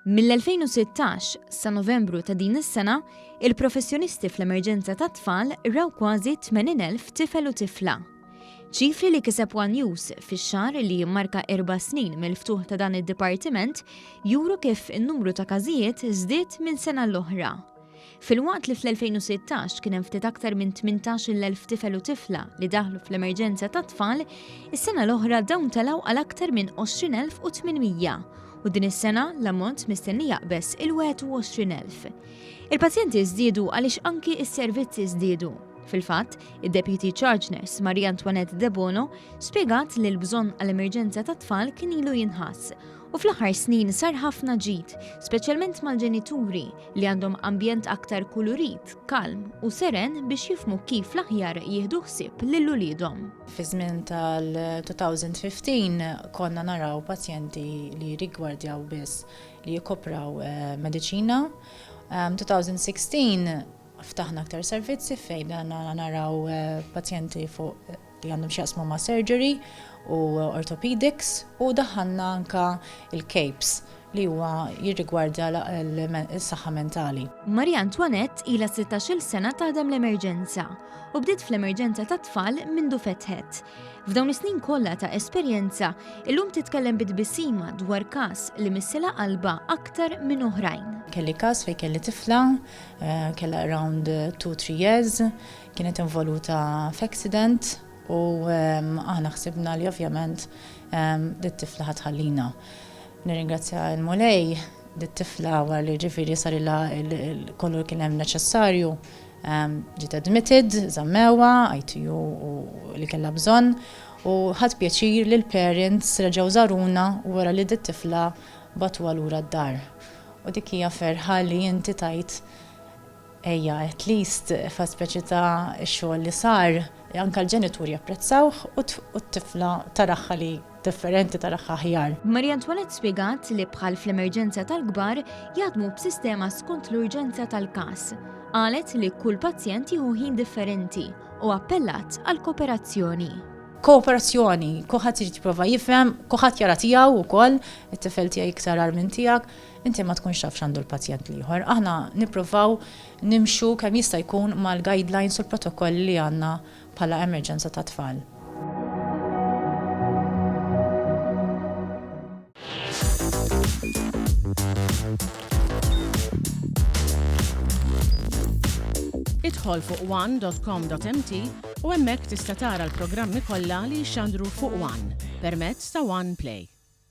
Mill-2016 sa Novembru ta' din is-sena, il-professjonisti fl-emerġenza tat-tfal raw kważi 80,000 tifel u tifla. Ċifri li kiseb one News fix-xahar li jimmarka erba' snin mill-ftuħ ta' dan id-dipartiment juru kif in-numru ta' każijiet żdied minn sena l-oħra. Filwaqt li fl-2016 kien hemm ftit aktar minn 18,000 tifel u tifla li daħlu fl-emerġenza tat-tfal, is-sena l-oħra dawn telgħu għal aktar minn 20,800 u din is-sena l-ammont mistenni jaqbeż il-21,000. Il-pazjenti żdiedu għaliex anki s-servizzi żdiedu. Fil-fatt, id-Deputy Charge Nurse Maria Antoinette Debono spjegat li l-bżonn għall-emerġenza tat-tfal kien ilu jinħass u fl-aħħar snin sar ħafna ġid, speċjalment mal-ġenituri li għandhom ambjent aktar kulurit, kalm u seren biex jifhmu kif l-aħjar jieħdu ħsieb lil uliedhom. Fi żmien tal-2015 konna naraw pazjenti li jirrigwardjaw biss li jikkopraw mediċina. 2016 ftaħna aktar servizzi fejn naraw pazjenti fuq li għandhom x'jaqsmu ma' surgery u orthopedics u daħħalna anka il-CAPES li huwa jirrigwarda l-saħħa mentali. Marie Antoinette ilha 16-il sena taħdem l-emerġenza u bdiet fl-emerġenza tat-tfal mindu fetħet. F'dawn is-snin kollha ta' esperjenza, illum titkellem bi tbissima dwar każ li missilha qalbha aktar minn oħrajn. Kelli każ fejn kelli tifla, kellha around two, three years, kienet involuta f'accident u aħna ħsibna li ovvjament dit-tifla ħa tħallina. Nirringrazzja l-Mulej, dit-tifla wara li ġifieri sarilha kollu li kien hemm neċessarju, ġiet admitted, żammewha, ITU u li kellha bżonn, u ħadt pjaċir li l-parents reġgħu żaruna wara li dit-tifla bagħtuha lura d-dar. U dik hija ferħa li inti tgħid ejja at least fa' speċi ta' x-xogħol li sar anke l-ġenituri japprezzawh u t-tifla taraha li differenti taraha aħjar. Marie Antoinette spjegat li bħal fl-emerġenza tal-kbar jaħdmu b'sistema skont l-urġenza tal-każ. Qalet li kull pazjent jieħu ħin differenti u appellat għall-kooperazzjoni. Kooperazzjoni, kulħadd irid jipprova jifhem, kulħadd jara tiegħu wkoll, it-tifel tiegħi iktar agħar minn tiegħek. Inti ma tkunx taf x'għandu l-pazjent l-ieħor. Aħna nippruvaw nimxu kemm jista' jkun mal-guidelines u l-protokolli li għandna bħala emerġenza tat-tfal. Idħol fuq one.com.mt u hemmhekk tista' tara l-programmi kollha li jixxandru fuq One permezz ta' One Play.